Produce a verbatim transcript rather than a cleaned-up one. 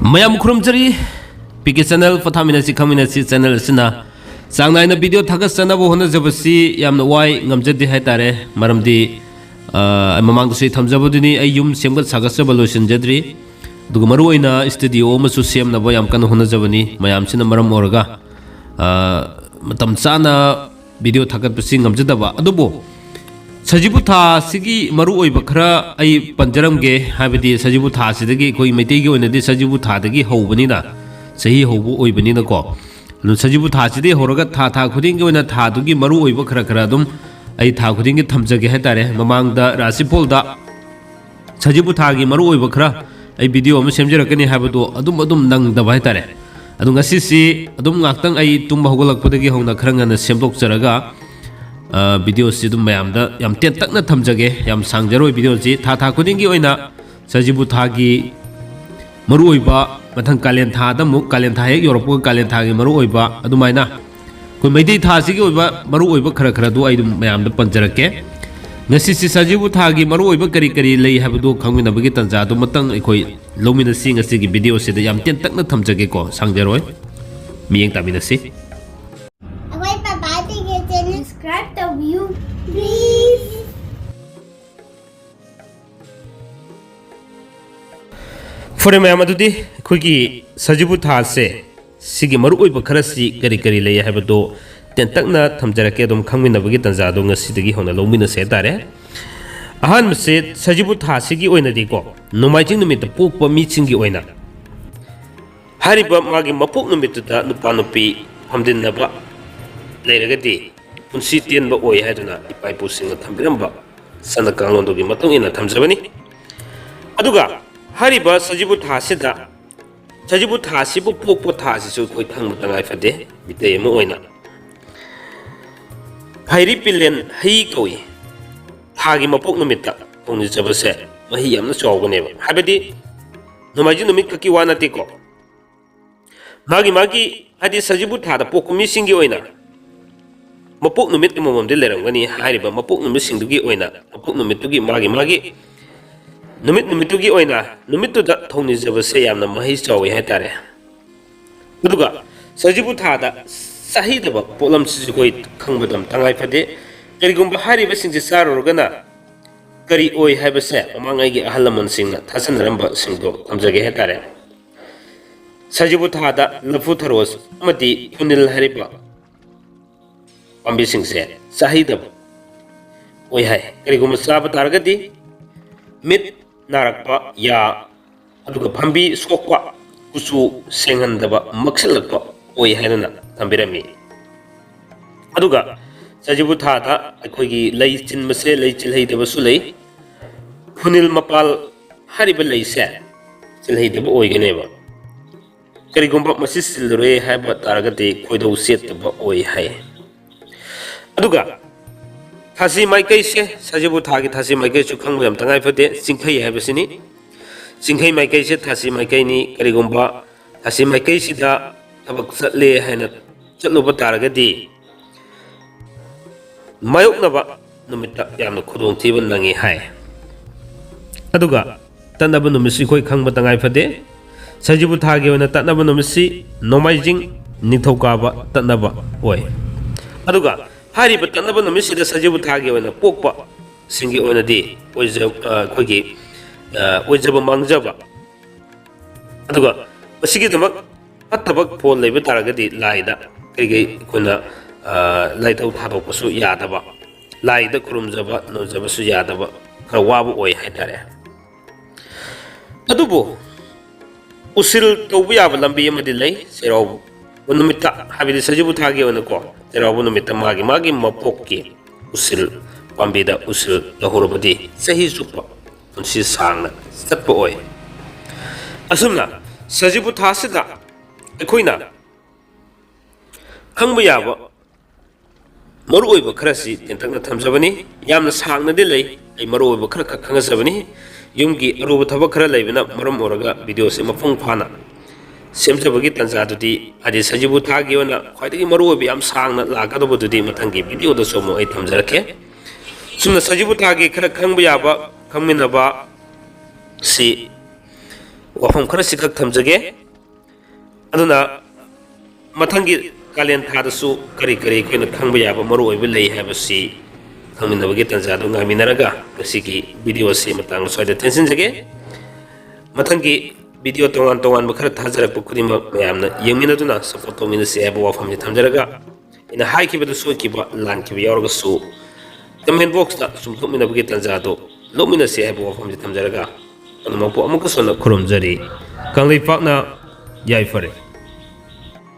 ꯃꯌꯥꯝ ꯈꯨꯔꯨꯝꯖꯔꯤ꯫ P K channel, ꯄꯣꯊꯥꯃꯤꯟꯅꯁꯤ ꯈꯪꯃꯤꯟꯅꯁꯤ channel ꯑꯁꯤꯅ ꯆꯥꯡ ꯅꯥꯏꯅ ꯚꯤꯗꯤꯑꯣ ꯊꯥꯒꯠꯆꯅꯕ ꯍꯣꯠꯅꯖꯕꯁꯤ ꯌꯥꯝꯅ ꯋꯥꯏ, ꯉꯝꯖꯗꯦ ꯍꯥꯏꯇꯥꯔꯦ꯫ ꯃꯔꯝꯗꯤ, ꯑ, ꯃꯃꯥꯡꯗꯁꯨ ꯑꯩ ꯊꯝꯖꯕꯗꯨꯅꯤ, ꯑꯩ ꯌꯨꯝ ꯁꯦꯝꯒꯠ ꯁꯥꯒꯠꯆꯕ ꯂꯣꯏꯁꯤꯟꯖꯗ꯭ꯔꯤ꯫ ꯑꯗꯨꯒ ꯃꯔꯨꯑꯣꯏꯅ ꯁ꯭ꯇꯨꯗꯤꯑꯣ ꯑꯃꯁꯨ ꯁꯦꯝꯅꯕ ꯌꯥꯝ ꯀꯟꯅ ꯍꯣꯠꯅꯖꯕꯅꯤ꯫ ꯃꯌꯥꯝꯁꯤꯅ ꯃꯔꯝ ꯑꯣꯏꯔꯒ, ꯑ, ꯃꯇꯝ ꯆꯥꯅ ꯚꯤꯗꯤꯑꯣ ꯊꯥꯒꯠꯄꯁꯤ ꯉꯝꯖꯗꯕ꯫ ꯑꯗꯨꯕꯨ ꯁꯖꯤꯕꯨ ꯊꯥ ꯑꯁꯤꯒꯤ ꯃꯔꯨꯑꯣꯏꯕ ꯈꯔ ꯑꯩ ꯄꯟꯖꯔꯝꯒꯦ꯫ ꯍꯥꯏꯕꯗꯤ ꯁꯖꯤꯕꯨ ꯊꯥ ꯑꯁꯤꯗꯒꯤ, ꯑꯩꯈꯣꯏ ꯃꯩꯇꯩꯒꯤ ꯑꯣꯏꯅꯗꯤ ꯁꯖꯤꯕꯨ ꯊꯥꯗꯒꯤ ꯍꯧꯕꯅꯤꯅ, ꯆꯍꯤ ꯍꯧꯕ ꯑꯣꯏꯕꯅꯤꯅꯀꯣ꯫ ꯑꯗꯨ ꯁꯖꯤꯕꯨ ꯊꯥꯁꯤꯗꯒꯤ ꯍꯧꯔꯒ ꯊꯥ ꯊꯥ ꯈꯨꯗꯤꯡꯒꯤ ꯑꯣꯏꯅ ꯊꯥꯗꯨꯒꯤ ꯃꯔꯨꯑꯣꯏꯕ ꯈꯔ ꯈꯔ ꯑꯗꯨꯝ ꯑꯩ ꯊꯥ ꯈꯨꯗꯤꯡꯒꯤ ꯊꯝꯖꯒꯦ ꯍꯥꯏꯇꯥꯔꯦ꯫ ꯃꯃꯥꯡꯗ ꯔꯥꯁꯤꯐꯣꯜꯗ ꯁꯖꯤꯕꯨ ꯊꯥꯒꯤ ꯃꯔꯨꯑꯣꯏꯕ ꯈꯔ ꯑꯩ ꯚꯤꯗꯤꯑꯣ ꯑꯃ ꯁꯦꯝꯖꯔꯛꯀꯅꯤ ꯍꯥꯏꯕꯗꯣ ꯑꯗꯨꯝ ꯑꯗꯨꯝ ꯅꯪꯗꯕ ꯍꯥꯏꯇꯥꯔꯦ꯫ ꯑꯗꯣ ꯉꯁꯤꯁꯤ ꯑꯗꯨꯝ ꯉꯥꯛꯇꯪ ꯑꯩ ꯇꯨꯝꯕ ꯍꯧꯒꯠꯂꯛꯄꯗꯒꯤ ꯍꯧꯅ ꯈꯔ ꯉꯟꯅ ꯁꯦꯝꯗꯣꯛꯆꯔꯒ, ꯑ, ꯚꯤꯗꯤꯑꯣꯁꯤ ꯑꯗꯨꯝ ꯃꯌꯥꯝꯗ ꯌꯥꯝ ꯇꯦꯟꯇꯛꯅ ꯊꯝꯖꯒꯦ꯫ ꯌꯥꯝ ꯁꯥꯡꯖꯔꯣꯏ ꯚꯤꯗꯤꯑꯣꯁꯤ꯫ ꯊꯥ ꯊꯥ ꯈꯨꯗꯤꯡꯒꯤ ꯑꯣꯏꯅ ꯁꯖꯤꯕꯨ ꯊꯥꯒꯤ ꯃꯔꯨꯑꯣꯏꯕ, ꯃꯊꯪ ꯀꯥꯂꯦꯟ ꯊꯥꯗ ꯑꯃꯨꯛ, ꯀꯥꯂꯦꯟ ꯊꯥ ꯍꯦꯛ ꯌꯧꯔꯛꯄꯒ ꯀꯥꯂꯦꯟ ꯊꯥꯒꯤ ꯃꯔꯨꯑꯣꯏꯕ, ꯑꯗꯨꯃꯥꯏꯅ ꯑꯩꯈꯣꯏ ꯃꯩꯇꯩ ꯊꯥꯁꯤꯒꯤ ꯑꯣꯏꯕ ꯃꯔꯨꯑꯣꯏꯕ ꯈꯔ ꯈꯔꯗꯨ ꯑꯩ ꯑꯗꯨꯝ ꯃꯌꯥꯝꯗ ꯄꯟꯖꯔꯛꯀꯦ꯫ ꯉꯁꯤꯁꯤ ꯁꯖꯤꯕꯨ ꯊꯥꯒꯤ ꯃꯔꯨꯑꯣꯏꯕ ꯀꯔꯤ ꯀꯔꯤ ꯂꯩ ꯍꯥꯏꯕꯗꯨ ꯈꯪꯃꯤꯟꯅꯕꯒꯤ ꯇꯥꯟꯖꯥꯗꯨꯃꯇꯪ ꯑꯩꯈꯣꯏ ꯂꯧꯃꯤꯟꯅꯁꯤ꯫ ꯉꯁꯤꯒꯤ ꯚꯤꯗꯤꯑꯣꯁꯤꯗ ꯌꯥꯝ ꯇꯦꯟꯇꯛꯅ ꯊꯝꯖꯒꯦꯀꯣ, ꯁꯥꯡꯖꯔꯣꯏ, ꯃꯤꯠꯌꯦꯡ ꯇꯥꯃꯤꯟꯅꯁꯤ꯫ ꯑꯩꯈꯣꯏ ꯄꯄꯥ ꯇꯤꯀꯦꯠꯁꯦ subscribe ꯇꯧꯕꯤꯌꯨ, please꯫ ꯐꯔꯦ ꯃꯌꯥꯝ, ꯑꯗꯨꯗꯤ ꯑꯩꯈꯣꯏꯒꯤ ꯁꯖꯤꯕꯨ ꯊꯥꯁꯦ, ꯁꯤꯒꯤ ꯃꯔꯨꯑꯣꯏꯕ ꯈꯔꯁꯤ ꯀꯔꯤ ꯀꯔꯤ ꯂꯩ ꯍꯥꯏꯕꯗꯣ ꯇꯦꯟꯇꯛꯅ ꯊꯝꯖꯔꯛꯀꯦ꯫ ꯑꯗꯨꯝ ꯈꯪꯃꯤꯟꯅꯕꯒꯤ ꯇꯥꯟꯖꯥꯗꯣ ꯉꯁꯤꯗꯒꯤ ꯍꯧꯅ ꯂꯧꯃꯤꯟꯅꯁꯦ ꯍꯥꯏꯇꯥꯔꯦ꯫ ꯑꯍꯥꯟꯕꯁꯦ, ꯁꯖꯤꯕꯨ ꯊꯥꯁꯤꯒꯤ ꯑꯣꯏꯅꯗꯤꯀꯣ, ꯅꯣꯡꯃꯥꯏꯖꯤꯡ ꯅꯨꯃꯤꯠꯇ ꯄꯣꯛꯄ ꯃꯤꯁꯤꯡꯒꯤ ꯑꯣꯏꯅ ꯍꯥꯏꯔꯤꯕ ꯃꯥꯒꯤ ꯃꯄꯣꯛ ꯅꯨꯃꯤꯠꯇꯨꯗ ꯅꯨꯄꯥ ꯅꯨꯄꯤ ꯐꯝꯖꯤꯟꯅꯕ ꯂꯩꯔꯒꯗꯤ ꯄꯨꯟꯁꯤ ꯇꯦꯟꯕ ꯑꯣꯏ ꯍꯥꯏꯗꯨꯅ ꯏꯄꯥ ꯏꯄꯨꯁꯤꯡꯅ ꯊꯝꯕꯤꯔꯝꯕ ꯆꯠꯅ ꯀꯥꯡꯂꯣꯟꯗꯨꯒꯤ ꯃꯇꯨꯡ ꯏꯟꯅ ꯊꯝꯖꯕꯅꯤ꯫ ꯑꯗꯨꯒ ꯍꯥꯏꯔꯤꯕ ꯁꯖꯤꯕꯨ ꯊꯥ ꯑꯁꯤꯗ, ꯁꯖꯤꯕꯨ ꯊꯥ ꯑꯁꯤꯕꯨ ꯄꯣꯛꯄ ꯊꯥ ꯑꯁꯤꯁꯨ ꯑꯩꯈꯣꯏ ꯈꯪꯕ ꯇꯉꯥꯏ ꯐꯗꯦ꯫ ꯃꯤꯇꯩ ꯑꯃ ꯑꯣꯏꯅ ꯐꯩꯔꯤ ꯄꯤꯂꯦꯟ ꯍꯩ ꯀꯧꯏ꯫ ꯊꯥꯒꯤ ꯃꯄꯣꯛ ꯅꯨꯃꯤꯠꯇ ꯊꯣꯡꯅꯤꯖꯕꯁꯦ ꯃꯍꯤ ꯌꯥꯝꯅ ꯆꯥꯎꯕꯅꯦꯕ꯫ ꯍꯥꯏꯕꯗꯤ ꯅꯣꯡꯃꯥꯏꯖꯤꯡ ꯅꯨꯃꯤꯠ ꯈꯛꯀꯤ ꯋꯥ ꯅꯠꯇꯦꯀꯣ꯫ ꯃꯥꯒꯤ ꯃꯥꯒꯤ, ꯍꯥꯏꯗꯤ ꯁꯖꯤꯕꯨ ꯊꯥꯗ ꯄꯣꯛꯄ ꯃꯤꯁꯤꯡꯒꯤ ꯑꯣꯏꯅ ꯃꯄꯣꯛ ꯅꯨꯃꯤꯠ ꯑꯃꯃꯝꯗꯤ ꯂꯩꯔꯝꯒꯅꯤ꯫ ꯍꯥꯏꯔꯤꯕ ꯃꯄꯣꯛ ꯅꯨꯃꯤꯠꯁꯤꯡꯗꯨꯒꯤ ꯑꯣꯏꯅ, ꯃꯄꯣꯛ ꯅꯨꯃꯤꯠꯇꯨꯒꯤ ꯃꯥꯒꯤ ꯃꯥꯒꯤ ꯅꯨꯃꯤꯠ ꯅꯨꯃꯤꯠꯇꯨꯒꯤ ꯑꯣꯏꯅ ꯅꯨꯃꯤꯠꯇꯨꯗ ꯊꯧꯅꯤꯖꯕꯁꯦ ꯌꯥꯝꯅ ꯃꯍꯩ ꯆꯥꯎꯏ ꯍꯥꯏꯇꯥꯔꯦ꯫ ꯑꯗꯨꯒ ꯁꯖꯤꯕꯨ ꯊꯥꯗ ꯆꯥꯍꯩꯗꯕ ꯄꯣꯠꯂꯝꯁꯤꯁꯨ ꯑꯩꯈꯣꯏ ꯈꯪꯕꯗ ꯇꯉꯥꯏ ꯐꯗꯦ꯫ ꯀꯔꯤꯒꯨꯝꯕ ꯍꯥꯏꯔꯤꯕꯁꯤꯡꯁꯦ ꯆꯥꯔꯨꯔꯒꯅ ꯀꯔꯤ ꯑꯣꯏ ꯍꯥꯏꯕꯁꯦ ꯃꯃꯥꯡꯉꯩꯒꯤ ꯑꯍꯜ ꯂꯃꯟꯁꯤꯡꯅ ꯊꯥꯖꯅꯔꯝꯕꯁꯤꯡꯗꯣ ꯊꯝꯖꯒꯦ ꯍꯥꯏꯇꯥꯔꯦ꯫ ꯁꯖꯤꯕꯨ ꯊꯥꯗ ꯂꯐꯨ ꯊꯔꯣ ꯑꯃꯗꯤ ꯐꯨꯅꯤꯜ ꯍꯥꯏꯔꯤꯕ ꯄꯥꯝꯕꯤꯁꯤꯡꯁꯦ ꯆꯥꯍꯩꯗꯕ ꯑꯣꯏ ꯍꯥꯏ꯫ ꯀꯔꯤꯒꯨꯝꯕ ꯆꯥꯕ ꯇꯥꯔꯒꯗꯤ ꯃꯤꯠ ꯅꯥꯔꯛꯄ, ꯌꯥ, ꯑꯗꯨꯒ ꯄꯥꯝꯕꯤ ꯁꯣꯛꯄ, ꯀꯨꯆꯨ ꯁꯦꯡꯍꯟꯗꯕ, ꯃꯛꯁꯤꯜꯂꯛꯄ ꯑꯣꯏ ꯍꯥꯏꯗꯨꯅ ꯊꯝꯕꯤꯔꯝꯃꯤ꯫ ꯑꯗꯨꯒ ꯁꯖꯤꯕꯨ ꯊꯥꯗ ꯑꯩꯈꯣꯏꯒꯤ ꯂꯩ ꯆꯤꯟꯕꯁꯦ, ꯂꯩ ꯆꯤꯜꯍꯩꯗꯕꯁꯨ ꯂꯩ꯫ ꯐꯨꯅꯤꯜ ꯃꯄꯥꯜ ꯍꯥꯏꯔꯤꯕ ꯂꯩꯁꯦ ꯆꯤꯜꯍꯩꯗꯕ ꯑꯣꯏꯒꯅꯦꯕ꯫ ꯀꯔꯤꯒꯨꯝꯕ ꯃꯁꯤ ꯆꯤꯜꯂꯨꯔꯦ ꯍꯥꯏꯕ ꯇꯥꯔꯒꯗꯤ ꯈꯣꯏꯗꯧ ꯆꯦꯠꯇꯕ ꯑꯣꯏ ꯍꯥꯏ꯫ ꯑꯗꯨꯒ ꯊꯥꯁꯤ ꯃꯥꯏꯀꯩꯁꯦ, ꯁꯖꯤꯕꯨ ꯊꯥꯒꯤ ꯊꯥꯁꯤ ꯃꯥꯏꯀꯩꯁꯨ ꯈꯪꯕ ꯌꯥꯝ ꯇꯉꯥꯏ ꯐꯗꯦ꯫ ꯆꯤꯡꯈꯩ ꯍꯥꯏꯕꯁꯤꯅꯤ꯫ ꯆꯤꯡꯈꯩ ꯃꯥꯏꯀꯩꯁꯦ ꯊꯥꯁꯤ ꯃꯥꯏꯀꯩꯅꯤ꯫ ꯀꯔꯤꯒꯨꯝꯕ ꯊꯥꯁꯤ ꯃꯥꯏꯀꯩꯁꯤꯗ ꯊꯕꯛ ꯆꯠꯂꯦ ꯍꯥꯏꯅ ꯆꯠꯂꯨꯕ ꯇꯥꯔꯒꯗꯤ ꯃꯥꯌꯣꯛꯅꯕ ꯅꯨꯃꯤꯠꯇ ꯌꯥꯝꯅ ꯈꯨꯗꯣꯡꯊꯤꯕ ꯅꯪꯉꯤ ꯍꯥꯏ꯫ ꯑꯗꯨꯒ ꯇꯠꯅꯕ ꯅꯨꯃꯤꯠꯁꯤ ꯑꯩꯈꯣꯏ ꯈꯪꯕ ꯇꯉꯥꯏ ꯐꯗꯦ꯫ ꯁꯖꯤꯕꯨ ꯊꯥꯒꯤ ꯑꯣꯏꯅ ꯇꯠꯅꯕ ꯅꯨꯃꯤꯠꯁꯤ ꯅꯣꯡꯃꯥꯏꯖꯤꯡ, ꯅꯤꯡꯊꯧꯀꯥꯕ ꯇꯠꯅꯕ ꯑꯣꯏ꯫ ꯑꯗꯨꯒ ꯍꯥꯏꯔꯤꯕ ꯇꯠꯅꯕ ꯅꯨꯃꯤꯠꯁꯤꯗ ꯁꯖꯤꯕꯨ ꯊꯥꯒꯤ ꯑꯣꯏꯅ ꯄꯣꯛꯄꯁꯤꯡꯒꯤ ꯑꯣꯏꯅꯗꯤ ꯑꯣꯏꯖ-, ꯑ, ꯑꯩꯈꯣꯏꯒꯤ, ꯑ, ꯑꯣꯏꯖꯕ ꯃꯥꯡꯖꯕ, ꯑꯗꯨꯒ ꯃꯁꯤꯒꯤꯗꯃꯛ ꯐꯠꯇꯕ ꯐꯣꯟ ꯂꯩꯕ ꯇꯥꯔꯒꯗꯤ ꯂꯥꯏꯗ ꯀꯩꯀꯩ ꯑꯩꯈꯣꯏꯅ, ꯑ, ꯂꯥꯏꯊꯧ ꯊꯥꯗꯣꯛꯄꯁꯨ ꯌꯥꯗꯕ, ꯂꯥꯏꯗ ꯈꯨꯔꯨꯝꯖꯕ ꯅꯣꯟꯖꯕꯁꯨ ꯌꯥꯗꯕ, ꯈꯔ ꯋꯥꯕ ꯑꯣꯏ ꯍꯥꯏꯇꯥꯔꯦ꯫ ꯑꯗꯨꯕꯨ ꯎꯁꯤꯜ ꯇꯧꯕ ꯌꯥꯕ ꯂꯝꯕꯤ ꯑꯃꯗꯤ ꯂꯩ꯫ ꯆꯩꯔꯥꯎꯕ ꯅꯨꯃꯤꯠꯇ, ꯍꯥꯏꯕꯗꯤ ꯁꯖꯤꯕꯨ ꯊꯥꯒꯤ ꯑꯣꯏꯅꯀꯣ, ꯆꯩꯔꯥꯎꯕ ꯅꯨꯃꯤꯠꯇ ꯃꯥꯒꯤ ꯃꯥꯒꯤ ꯃꯄꯣꯛꯀꯤ ꯎꯁꯤꯜ ꯄꯥꯝꯕꯤꯗ ꯎꯁꯤꯜ ꯂꯧꯍꯧꯔꯕꯗꯤ ꯆꯍꯤ ꯆꯨꯞꯄ ꯄꯨꯟꯁꯤ ꯁꯥꯡꯅ ꯆꯠꯄ ꯑꯣꯏ꯫ ꯑꯁꯨꯝꯅ ꯁꯖꯤꯕꯨ ꯊꯥꯁꯤꯗ ꯑꯩꯈꯣꯏꯅ ꯈꯪꯕ ꯌꯥꯕ ꯃꯔꯨꯑꯣꯏꯕ ꯈꯔꯁꯤ ꯇꯦꯟꯇꯛꯅ ꯊꯝꯖꯕꯅꯤ꯫ ꯌꯥꯝꯅ ꯁꯥꯡꯅꯗꯤ ꯂꯩ, ꯑꯩ ꯃꯔꯨꯑꯣꯏꯕ ꯈꯔ ꯈꯛ ꯈꯪꯖꯕꯅꯤ꯫ ꯌꯨꯝꯒꯤ ꯑꯔꯨꯕ ꯊꯕꯛ ꯈꯔ ꯂꯩꯕꯅ ꯃꯔꯝ ꯑꯣꯏꯔꯒ ꯚꯤꯗꯤꯑꯣꯁꯦ ꯃꯄꯨꯡ ꯐꯥꯅ ꯁꯦꯝꯖꯕꯒꯤ ꯇꯥꯟꯖꯥꯗꯨꯗꯤ, ꯍꯥꯏꯗꯤ ꯁꯖꯤꯕꯨ ꯊꯥꯒꯤ ꯑꯣꯏꯅ ꯈ꯭ꯋꯥꯏꯗꯒꯤ ꯃꯔꯨꯑꯣꯏꯕ ꯌꯥꯝ ꯁꯥꯡꯅ ꯂꯥꯛꯀꯗꯧꯕꯗꯨꯗꯤ ꯃꯊꯪꯒꯤ ꯚꯤꯗꯤꯑꯣꯗꯁꯨ ꯑꯃꯨꯛ ꯑꯩ ꯊꯝꯖꯔꯛꯀꯦ꯫ ꯁꯨꯝꯅ ꯁꯖꯤꯕꯨ ꯊꯥꯒꯤ ꯈꯔ ꯈꯪꯕ ꯌꯥꯕ, ꯈꯪꯃꯤꯟꯅꯕ, ꯁꯤ ꯋꯥꯐꯝ ꯈꯔꯁꯤꯈꯛ ꯊꯝꯖꯒꯦ꯫ ꯑꯗꯨꯅ ꯃꯊꯪꯒꯤ ꯀꯥꯂꯦꯟ ꯊꯥꯗꯁꯨ ꯀꯔꯤ ꯀꯔꯤ ꯑꯩꯈꯣꯏꯅ ꯈꯪꯕ ꯌꯥꯕ ꯃꯔꯨ ꯑꯣꯏꯕ ꯂꯩ ꯍꯥꯏꯕꯁꯤ ꯈꯪꯃꯤꯟꯅꯕꯒꯤ ꯇꯥꯟꯖꯥꯗꯨ ꯉꯥꯏꯃꯤꯟꯅꯔꯒ ꯉꯁꯤꯒꯤ ꯚꯤꯗꯤꯑꯣ ꯑꯁꯤ ꯃꯇꯥꯡ ꯑꯁ꯭ꯋꯥꯏꯗ ꯇꯦꯟꯁꯤꯟꯖꯒꯦ꯫ ꯃꯊꯪꯒꯤ ꯚꯤꯗꯤꯑꯣ ꯇꯣꯉꯥꯟ ꯇꯣꯉꯥꯟꯕ ꯈꯔ ꯊꯥꯖꯔꯛꯄ ꯈꯨꯗꯤꯡꯃꯛ ꯃꯌꯥꯝꯅ ꯌꯦꯡꯃꯤꯟꯅꯗꯨꯅ ꯁꯞꯄꯣꯔꯠ ꯇꯧꯃꯤꯟꯅꯁꯤ ꯍꯥꯏꯕ ꯋꯥꯐꯝꯁꯤ ꯊꯝꯖꯔꯒ, ꯑꯩꯅ ꯍꯥꯏꯈꯤꯕꯗ ꯁꯣꯏꯈꯤꯕ ꯂꯥꯟꯈꯤꯕ ꯌꯥꯎꯔꯒꯁꯨ ꯀꯃꯦꯟ ꯕꯣꯛꯁꯇ ꯆꯨꯝꯊꯣꯛꯃꯤꯟꯅꯕꯒꯤ ꯇꯥꯟꯖꯥꯗꯨ ꯂꯧꯃꯤꯟꯅꯁꯤ ꯍꯥꯏꯕ ꯋꯥꯐꯝꯁꯤ ꯊꯝꯖꯔꯒ, ꯄꯨꯝꯅꯃꯛꯄꯨ ꯑꯃꯨꯛꯀꯁꯨ ꯍꯟꯅ ꯈꯨꯔꯨꯝꯖꯔꯤ꯫ ꯀꯪꯂꯩꯄꯥꯛꯅ ꯌꯥꯏꯐꯔꯦ꯫